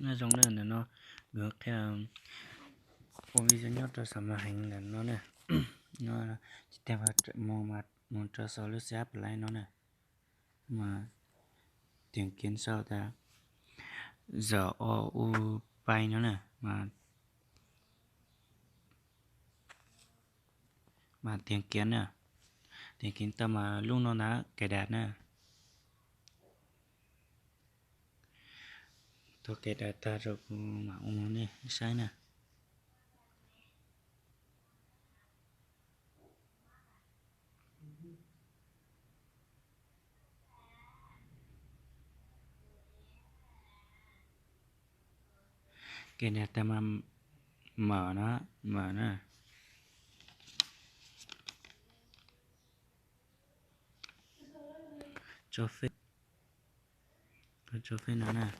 Nyob zoo na, ntawm no kuv qhia ua video nyob rau saum màn hình ntawm no na. No, ces tes mus rau saum lub xab plai no na, mas tìm kiếm sau tas Z O U Pay no na, mas mas tìm kiếm na, tìm kiếm tau mas lub no ntag, cài đặt na. Thaum cài đặt tag rau kuv mam ua nej saib na. Cài đặt tag mas mở nó, mở nó. Cho phép, cho phép nó nè.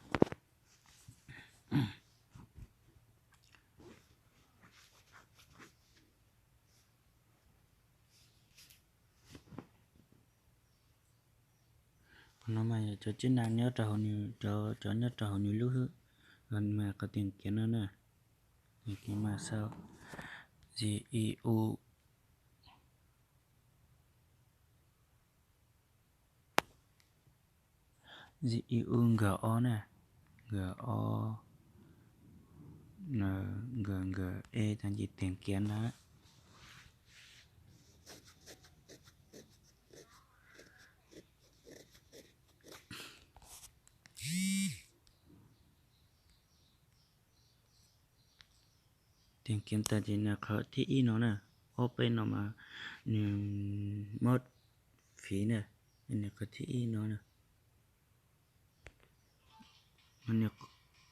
Qhov no mas yog cov chức năng nyob rau hauv nws, cov nyob rau hauv nws lub hwb, mas qhov tìm kiếm no na, tìm kiếm mas sau Z I U, Z I U G O na, G O, N G G E, tag nci tìm kiếm đó. Tìm kiếm tag ces nws qhov thib ib no na, ob peb no mas nws muab phim na, nws qhov thib ib no na.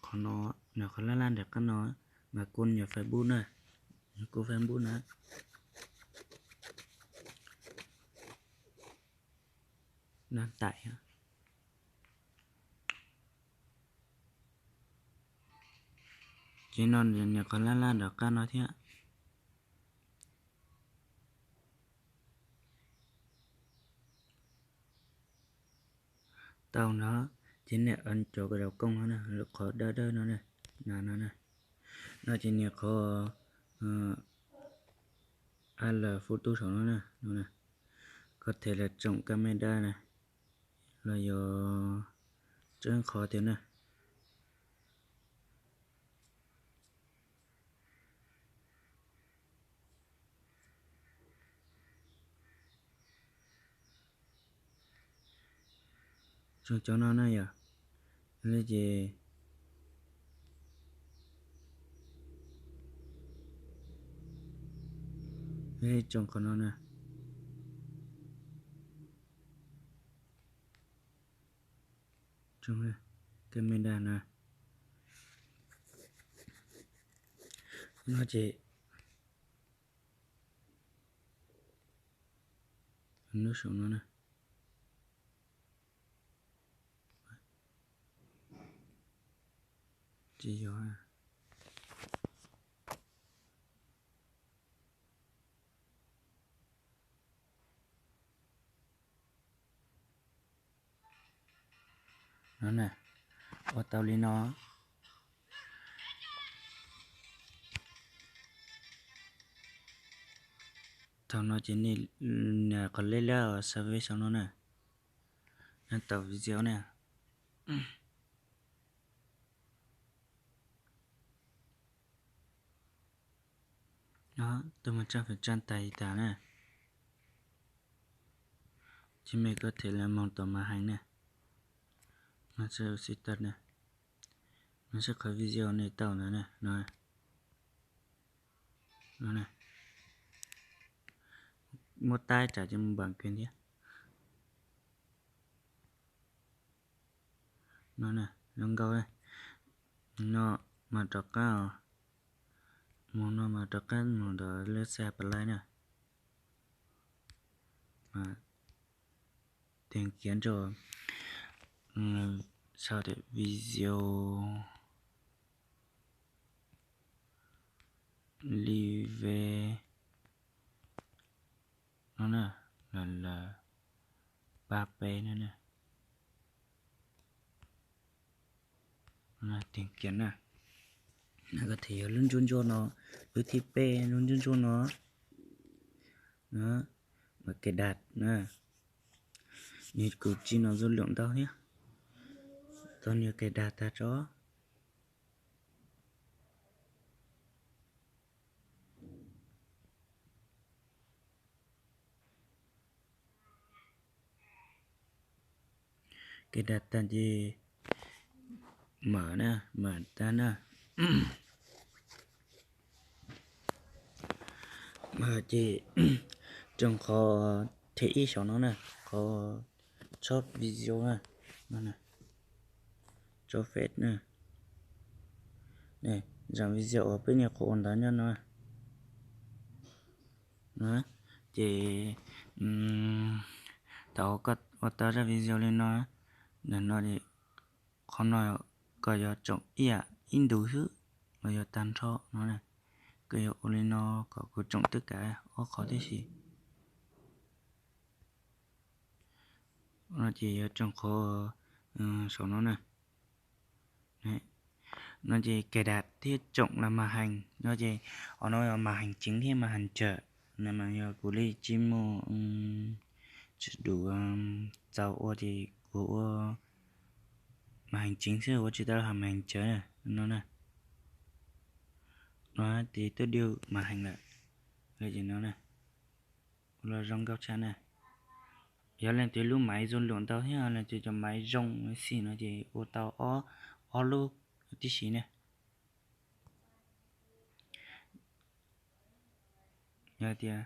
Qhov no, nws qhov laj laj nram qab no, mas kuv nyuam Facebook na, kuv Facebook na. Nab ntais. Ces no nws qhov laj laj nram qab no thiab. Tau no, ces nej cov kawm dau koob no na, qhov dawb dawb no na, no na, no ces nias qhov A L Photo saum no na, no na, có thể là chọn camera na, los yog tseeb qhov tiag na. Tsoom cov no na yom, li ces tsoom qhov no na, camera na, no ces nub saum no na. Tsis yog. No na, ua tau li no. Thaum no ces nej nias qhov leb lab xav ve saum no na, nab tau video na. Đó, tôi một trăm phần trăm tài tả nè. Chứ mày có thể là mong tỏ mà hành nè. Nó sẽ xí tật nè. Nó sẽ khỏi video này tao nữa nè. Nó, nó nè. Mua tay trả cho một bản quyền nhé. No na, zoo nkauj. No mas rov qab os. Mus no mas rov qab mus ntawm lub xab plai na. Mas tìm kiếm cho sau tias video live no na, là là ba p no na. Tig kiag na, koj tig yog lub ntsuab ntsuab no, lub thib peb lub ntsuab ntsuab no, mas cài đặt na, nws kuj tsis noj dung lượng ntau thiab, tau nws cài đặt tag tso. Cài đặt tag ces mở na, mở tag na. Ces tsoom qhov thib ib saum no na, qhov tso video na, tso Facebook na, zam video uas peb nyuam qhuav ua ntawd nyob no. Ces thaum koj ua tau zaj video li no, ntawm no, qhov no koj yuav tsoom ib yam ib ntus xwb los yog tag nrho no, koj yuav ua li no kom kuv tsoom twb kav ob qhov tib si. No ces yuav tsoom qhov saum no na. No ces cài đặt thiab tsoom là màn hình no ces, qhov no yog màn hình chính thiab màn hình trợ. No mas yog kuv li tsis muaj, tsis đủ txaus ua ces kuv ua màn hình chính xwb, ua tsis tau màn hình trợ no na. No ces twb đi màn hình lawm, li ces no na. Ua los zoo nkauj tshaj na. Yog leej twg lub máy dung lượng ntau thiab leej twg cov máy rộng xim no ces ua tau ob lub tib si na. Yog tias